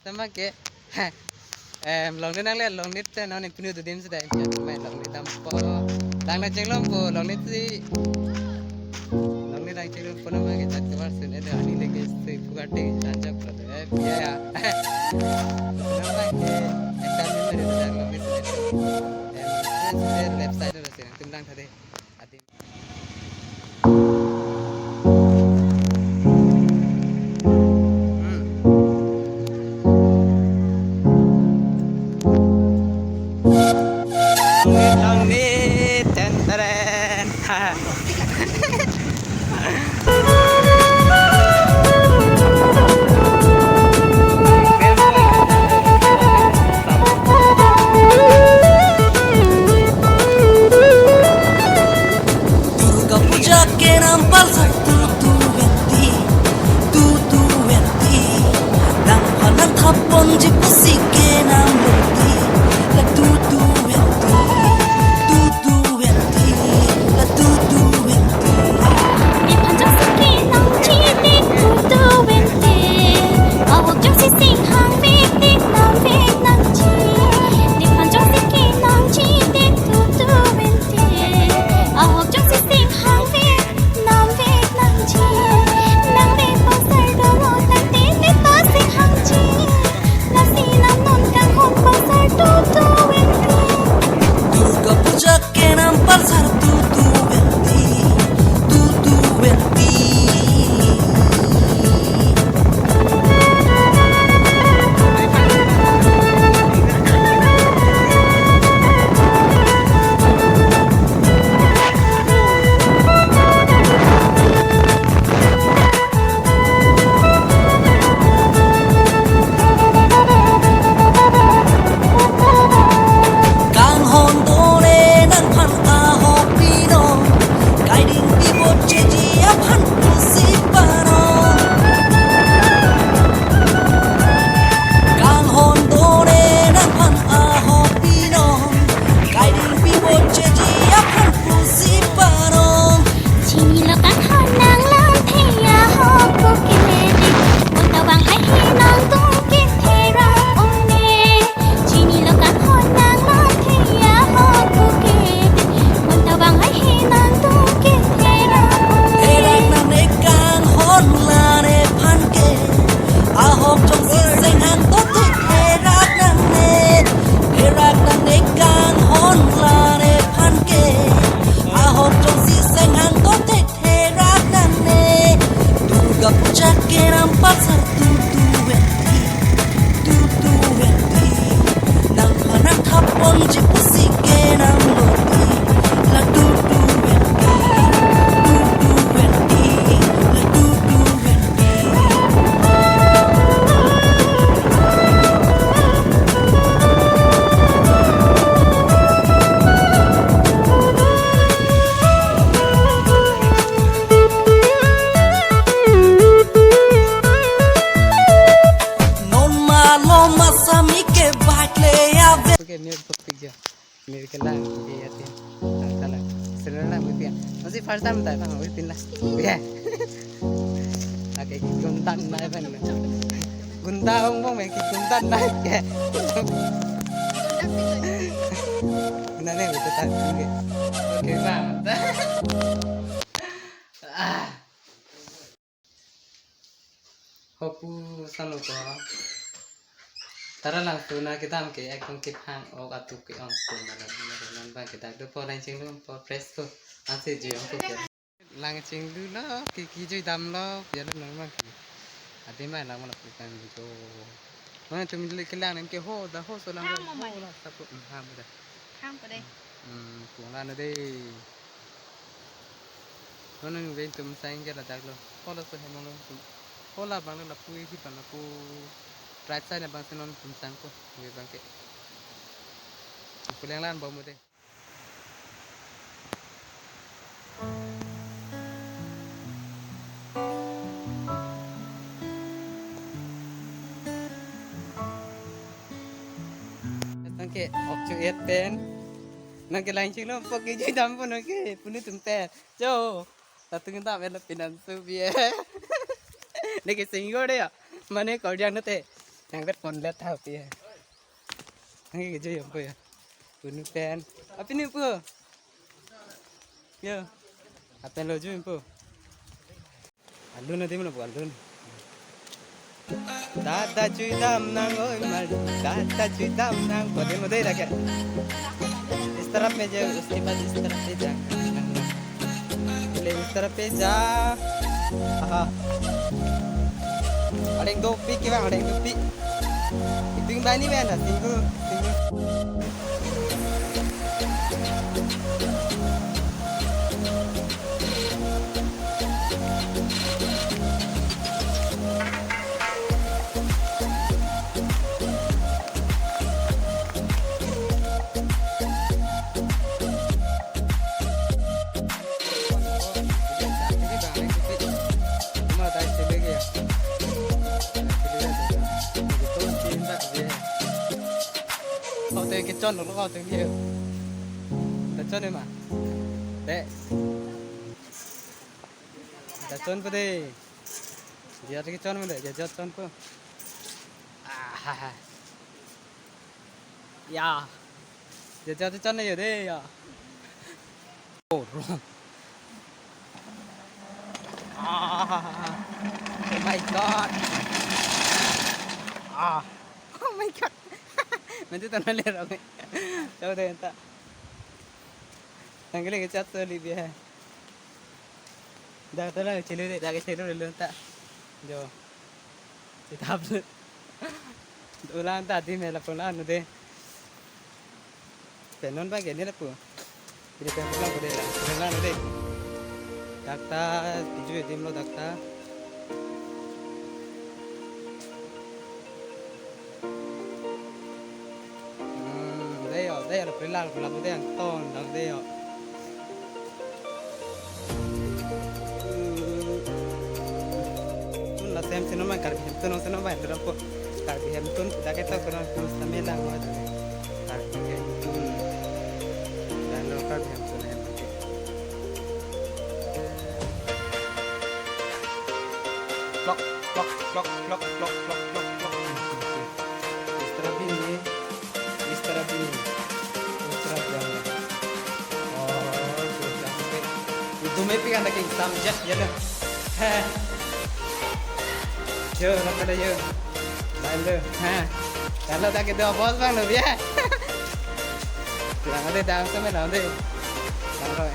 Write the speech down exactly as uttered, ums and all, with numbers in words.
Nama ke, em, longnit nangle, longnit te non punu dudim sida, em, mai longnit dampo. Dang nangchenglompo, longnit si. Longnit nangchenglompo nama ke chat kemar sun, eh, ani lagi si pugar ting, tanjak lo, eh, ya, ya. Nama ke, ekta memory dang longnit si. Em, left side lo si, nangtum dang tha dei. Adim. Longnit, longnit, ten, teren. Durga Puja ke nampal sar tu tu venti, tu tu venti. Nangphan nangthap ponji pusi ke nang venti, la tu tu venti, tu tu venti, la tu tu venti. Nephan jongsi ke nangji tik tu tu venti. Ahok jongsi singhang vek tik nang vek nangji. Nephan jongsi ke nangji tik tu tu venti. Ahok jongsi singhang vek nang vek nangji. Nang vek pasar dolo tangte nepa singhangji. Lasi nang non kanghon pasar tu tu venti. Durga Puja ke nampal sar tu tu venti, tu tu venti. Kanghon dore nangphan ahok pinon, kaiding pipo cheji aphan pusi panon. Kanghon dore nangphan ahok pinon, kaiding pipo cheji aphan pusi panon. Chinilo kanghon nang lamthe ahok pu kele dei. Bonta vang hai he nangtum ketherak un-e. Chinilo kanghon nang lamthe ahok pu kele dei. Bonta vang hai he nangtum ketherak un-e. Therak nangne kanghon la nephan ke. Ahok jongsi singhang to therak nangne. Therak nangne kanghon la nephan ke. Ahok jongsi singhang to therak nangne. Durga Puja ke nampal sar tu tu venti, tu tu venti. Nangphan nangthap ponji pusi ke nang loti. La tu tu venti, tu tu venti, la tu tu venti. Non malom asami ke bike le ave. Okay, mute topic ja. Mute ke lang, okay, ya, tin. Lang, lang. Sila lang, okay, ya. Masih first time tayo, lang, okay, tin lang. Yeah. Okay, guntan na, ya, guntan. Gunta ong bong, eh, ki guntan na, ya. Guntan na, okay, okay. Okay, bang. Ah. Hopu salo ko. Tara lang tu na kedam ke ek tong kip hang ok atu ke ong tu na lang na non bang ke dak do po lang chinglu po press ko. Ansi je ong ko ke. Lang chinglu lo ke ki jui dam lo ya lo non bang ke. Ade mai lang mana pu kan jo. Mana tu mili ke lang nem ke ho da ho so lang Hang ho mo man. Ho la sa pu, hmm, hang da. Hang ko dei. Hmm, kung la na dei. Nonung ven tum sang ke ladak lo. Hola so hemong lo tum. Hola bang lo lapu hi bang lapu. Right side na bang si non tum sang ko. Ve bang ke. Pulang lan bom mo dei. Nang ke ok chu et pen. Nang ke lang chinglo po ke jai dam po nang ke punu tum pen. Jo. Tatung dam elo pinan su bie. Neke singo de ya. Mane kordiang nate. Nang vet pon let tha pi. Nang ke jo yom po ya. Punu pen. Apini po? Yo. Apen lo jo yom po. Alun adim lo alun. Dada chui dam nang oi mal. Dada chui dam nang. Pode mo dei lagi. Is taraf mein jao, uske baad is taraf se jao. Pele is taraf se jao. Aha. Adeng dopik ke bang, adeng dopik. Itung bani benda, single, single. Kau teng kechon lo, kau teng dia. Kechon ni ma. Dek. Kechon po dei. Dia kechon po dei, dia kechon po. Ah. Ya. Dia kechon yo dei ya. Oh, wrong. Ah. Oh my God. Ah. Oh my God. Nanti tanah ler oke. Coba deh, entah. Tanggal ke chat tu lebih hai. Dak tala chelu dei, dak chelu dei lo ta. Jo. Kitab. Ulang ta di mela pulang nu dei. Penon ba gini lapu. Jadi pen pulang ko dei la. Pulang nu dei. Dak ta, tujuh ya dim lo dak ta. Hmm, dei yo, dei yo, prilal, prilal, dei yang ton, dang dei yo. Tun la sem sino mai Karbi Hemtun, sino mai dura po. Karbi Hemtun, dak ketok kono, tun sa melang wa. Karbi Hemtun. Dan lo Karbi Hemtun, Hemtun. Plok, plok, plok, plok. Is taraf bini, is taraf bini. Is taraf jang. Oh, is taraf jang. Itu mepi kan lagi samjak ya deh. Heh. Yo, nak ada yo. Lain deh. Heh. Kalau tak kita bos bang lo ya. Lang dei, dang sa me lang dei. Lang roi.